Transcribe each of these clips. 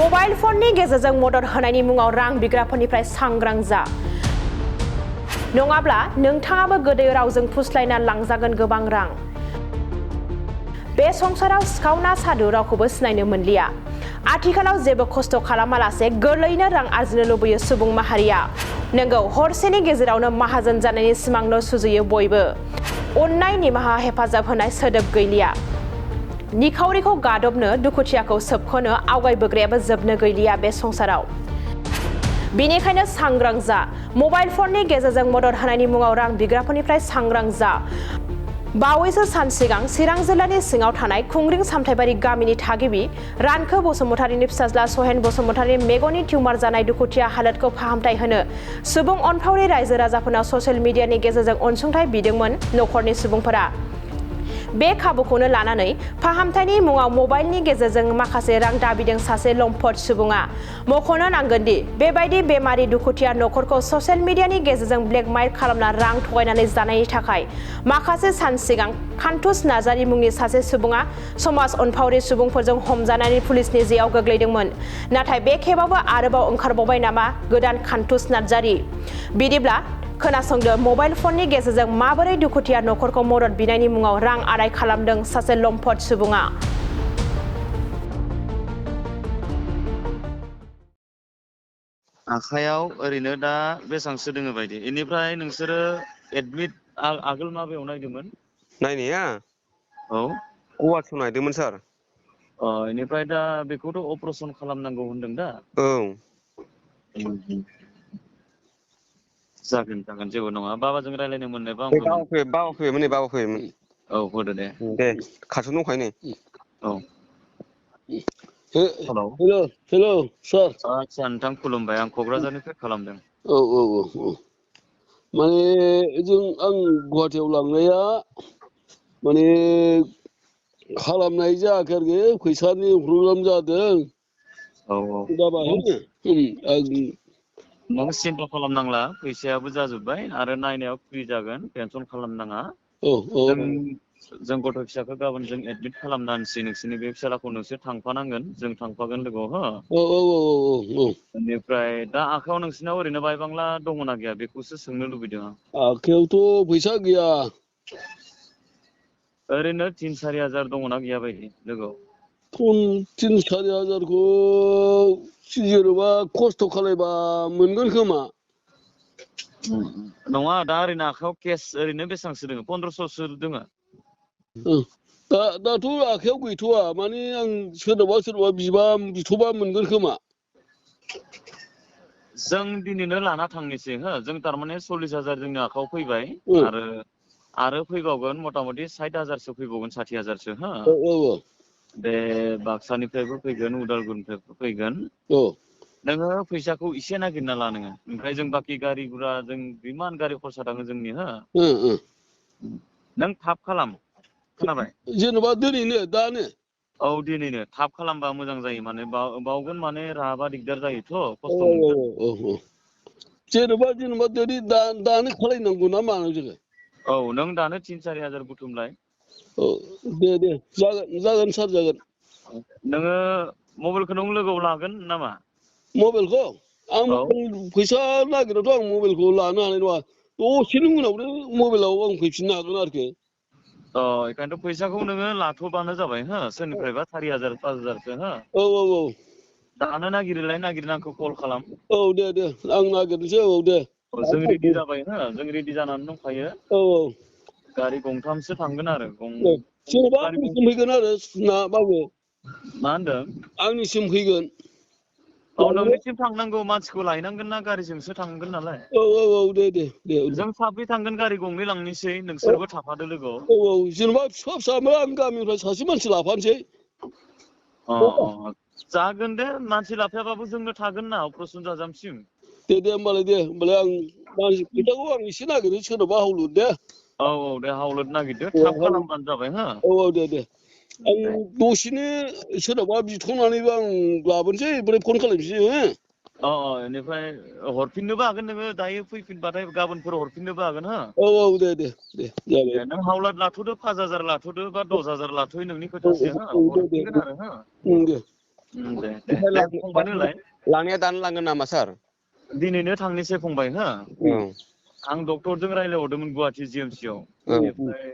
Mobile फननि गेजेरजों मदद होनायनि मुङाव रां बिग्राफोरनिफ्राय सांग्रां जा। नङाब्ला नोंथाङाबो गोदै रावजों फुस्लायना लांजागोन गोबां रां। बे संसाराव सिखावना सादु रावखौबो सिनायनो मोनलिया। आथिखालाव जेबो खस्थ' खालामालासे गोरलैनो रां आरजिनो लुबैयो सुबुं माहारिया। नंगौ, हरसेनि गेजेरावनो माहाजोन जानायनि सिमांल' सुजुयो बयबो। अननाय, निमाहा, हेफाजाब होनाय सोदोब गैलिया। निखावरिखौ गादबनो, दुखुथियाखौ सोबख'नो आवगायबोग्रायाबो जोबनो गैलिया बे संसाराव। बेनिखायनो सांग्रां जा। मोबाइल फननि गेजेरजों मदद होनायनि मुङाव रां बिग्राफोरनिफ्राय सांग्रां जा। बावैसो सान सिगां चिरां जिल्लानि सिङाव थानाय खुंग्रिं सामथाइबारि गामिनि थागिबि रानखो बसुमतारीनि फिसाज्ला सहेन बसुमतारीनि मेगननि टिउमार जानाय दुखुथिया हालोदखौ फाहामथाय होनो सुबुं अनफावरि रायजो राजाफोरनाव ससियेल मिडियानि गेजेरजों अनसुंथाइ बिदोंमोन नखरनि सुबुंफोरा। बे खाबुखौनो लानानै फाहामथायनि मुङाव मबाइलनि गेजेरजों माखासे रां दाबिदों सासे लम्पट सुबुङा। मख'नो नांगोन दि बेबायदि बेमारि दुखुथिया नखरखौ ससियेल मिडियानि गेजेरजों ब्लेकमेल खालामना रां थगायनानै जानायनि थाखाय माखासे सान सिगां खान्थुस नार्जारी मुंनि सासे सुबुङा समाज अनफावरि सुबुंफोरजों हमजानानै पुलिसनि जेआव गोग्लैदोंमोन। नाथाय बे खेबावबो आरोबाव ओंखारबावबाय नामा गोदान खान्थुस नार्जारी? बिदिब्ला खोनासंदो मोबाइल फननि गेजेरजों माबोरै दुखुथिया नखरखौ मदद बिनायनि मुङाव रां आदाय खालामदों सासे लम्पट सुबुङा। आखायाव ओरैनो दा बेसेबांसो दोङो बायदि? इनिफ्राय नोंसोरो एडमिट आगोल माबायाव नायदोंमोन? नायनाया औ गुवाहाटियाव नायदोंमोन सार। इनिफ्राय दा बेखौथ' अपारेसन खालामनांगौ होनदों दा? औ जागोन जेबो नङा। बाबाजों रायलायनो मोननायबा बाबा हामगौमोन। फैबायमोन नै बाबा फैबायमोन। औ होदो दे। दे खाथियावनो दंखायो नै। औ हेलौ हेल' सार। आदसा नोंथां खुलुमबाय, आं क'क्राझारनिफ्राय खालामदों। औ माने आं गुवाहाटियाव लांनाया माने खालामनाय जायाखै आरोखि, फैसानि प्रब्लेम जादों। औ दा बाहायनो नों सिन्था खालामनांला, फैसायाबो जाजोब्बाय आरो नायनायाव फ्रि जागोन, टेनसन खालामनाङा। जों गथ' फिसाखौ गाबोन जों एडमिट खालामना होनोसै। नोंसोरनि बे फिसालाखौ नोंसोर थांफानांगोन, जों थांफागोन लोगोआव हो। औ। बेनिफ्राय दा आखायाव नोंसिनाव ओरैनो बायबांला दङना गैया बेखौसो सोंनो लुबैदों आं। आखायावथ' फैसा गैया। ओरैनो 3-4 हाजार दङना गैया बायदि लोगोआव? 3-4 हाजारखौ जेन'बा खस्थ' खालायबा मोनगोन खोमा। नङा, दा ओरैनो आखायाव केस ओरैनो बेसेबांसो दोङो? 1500सो दोङो? दाथ' आखायाव गैथ'वा, माने आं सोरनावबा बिथ'बा मोनगोन खोमा। जों दिनैनो लाना थांनोसै हो। जों थारमाने 40 हाजार जोंनि आखायाव फैबाय आरो फैबावगोन मथा मथि 60 हाजारसो फैबावगोन, 60 हाजारसो हो। औ। बे बाक्सानिफ्रायबो फैगोन, उदालगुरिनिफ्रायबो फैगोन। नोङो फैसाखौ एसे नागिरना ला नोङो। ओमफ्राय जों बाखि गारि गुरा, जों इमान गारि खरसा थाङो जोंनि हो। नों थाब खालाम, खोनाबाय? जेन'बा दिनैनो दानो? औ दिनैनो थाब खालामबा मोजां जायो, माने बावगोन माने राबा दिगदार जायोथ', औ। खस्थ' मोनगोन। जेन'बा दिनै दानो खालायनांगौ ना मा जोङो? औ, नों दानो 3-4 हाजार बुथुमलाय। औ दे जागोन सार जागोन। नोङो मबाइलखौ नों लोगोआव लागोन नामा? मबाइलखौ? आं औ फैसा नागिरनायावथ' आं मबाइलखौ लानो हानाय नङा। दसेनि उनावनो मबाइलाव आं फैफिननो हागोन आरोखि। बेखायनोथ' फैसाखौ नोङो लाथ'बानो जाबाय हो, सोरनिफ्रायबा 4 हाजार 5 हाजारसो हो। औ। दानो नागिरनानै आंखौ कल खालाम। औ दे आं नागिरनोसै। औ दे। जों रेडि जाबाय हो, जों रेडि जानानै दंखायो। औ। गारि गंथामसो थांगोन आरो। जेन'बा आंनिसिम फैगोन आरो ना बाबु? मा होनदों? आंनिसिम फैगोन। औ, नोंनिसिम थांनांगौ, मानसिखौ लायनांगोन ना, गारिजोंसो थांगोन नालाय। औ दे। जों साब्रै थांगोन, गारि गंनै लांनोसै, नोंसोरबो थाफादो लोगोआव। औ, जेन'बा फिसाफ्रा आं गामिनिफ्राय सासे मानसि लाफानोसै। जागोन दे, मानसि लाफायाबाबो जोंनो थागोन ना अपारेसन जाजामसिम। दे होमबालाय आं फैसाखौ आं एसे नागिरनो सोरनावबा हावलाद दे। औ दे, हावलाद नागिरदो, थाब खालामबानो जाबाय हो। औ दे। आं दसेनो सोरनावबा बिथ'नानैबो आं लाबोनोसै, ओमफ्राय फन खालामनोसै हो। बेनिफ्राय हरफिननोबो हागोन नोङो, दायो फैफिनबाथाय गाबोनफोर हरफिननोबो हागोन हो। औ दे जाबाय। नों हावलाद लाथ'दो, 5 हाजार लाथ'दो बा 10 हाजार लाथ'दो, नोंनि खोथासो हो, दे हरफिनगोन आरो हो। दे। दे फंबायनोलाय लांनाया दानो लांगोन नामा सार? दिनैनो थांनोसै फंबाय हो औ आं डक्टरजों रायज्लायहरदोंमोन गुवाहाटि जिएमसिआव बेनिफ्राय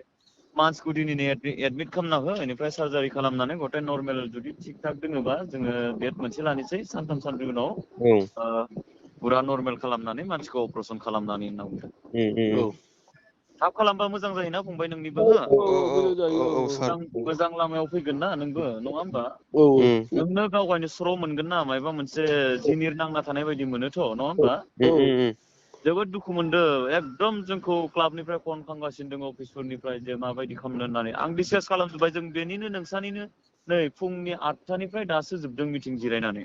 मानसिखौ दिनैनो एडमिट खालामना हो बेनिफ्राय सार्जारि खालामनानै गथाय नर्मेल जुदि थिग थाक दोङोबा जोङो डेट मोनसे लानोसै सानथाम सानब्रै उनाव पुरा नर्मेल खालामनानै मानसिखौ अपारेसन खालामनानै होनना बुंदों। थाब खालामबा मोजां जायोना फंबाय नोंनिबो हो मोजां लामायाव फैगोन ना नोंबो नङा होमबा नोंनो गावगायनो स्र' मोनगोन ना मायबा मोनसे जिनिर नांना थानाय बायदि मोनोथ' नङा होमबा जोबोद दुखु मोनदों एकदम जोंखौ क्लाबनिफ्राय फन खालामगासिनो दङ अफिसफोरनिफ्राय जे माबायदि खालामनो होननानै आं डिसकास खालामजोब्बाय जों बेनिनो नोंसानिनो नै फुंनि 8टानिफ्राय दासो जोबदों मिटिं जिरायनानै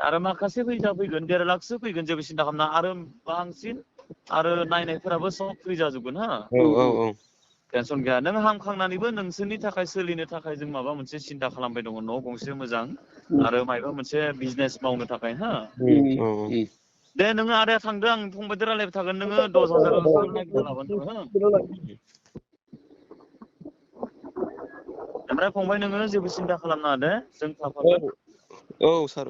आरो माखासे फैगोन 1.5 लाखसो फैगोन जेबो सिन्था खालामना आरो बांसिन आरो नायनायफोराबो सब फ्रि जाजोबगोन हा टेनसन गैया नों हामखांनानैबो नोंसोरनि थाखाय सोलिनो थाखाय जों माबा मोनसे सिन्था खालामबाय दङ न' गंसे मोजां आरो मायबा मोनसे बिजनेस मावनो थाखाय हा दे नोङो आदाया थांदो आं फंबायदो रायलायबाय थागोन नोङो 10,000 नागिरना लाबानो जाबाय हो ओमफ्राय फंबाय नोङो जेबो सिन्था खालामनाङा दे जों थाफागोन सार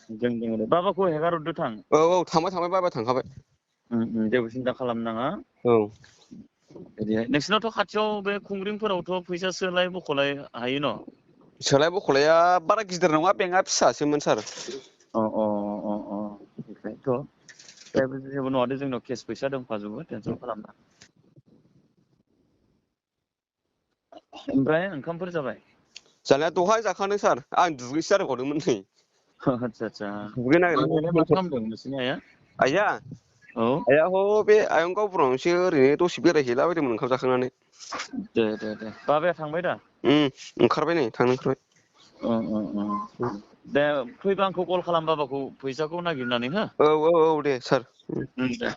जों दङ बाबाखौ हेगारहरदो थां थांबाय बाबा थांखाबाय जेबो सिन्था खालामनाङा नोंसिनावथ' खाथियाव बे खुंग्रिंफोरावथ' फैसा सोलाय बख'लाय हायो न' सोलाय बख'लाया बारा गिदिर नङा बेंकआ फिसासोमोन सार बेखायनोथ' जेबो नङा दे जोंनाव केस फैसा दंखाजोबो टेनसन खालामना ओमफ्राय ओंखामफोर जाबाय जानाया दहाय जाखांदों सार आं दुगैसो आरोबावदोंमोन नै आदसा दुगैनो माने मा नागिरदों खालामदों नोंसिनि आइया आइया औ बे आयं गावफोरावसो ओरैनो दसे बेरायहैला बायदोंमोन ओंखाम जाखांनानै दे बाबाया थांबाय दा ओंखारबाय नै थांनो ओंखारबाय दे फैबा आंखौ कल खालाम बाबाखौ फैसाखौ नागिरनानै हो औ दे सार दे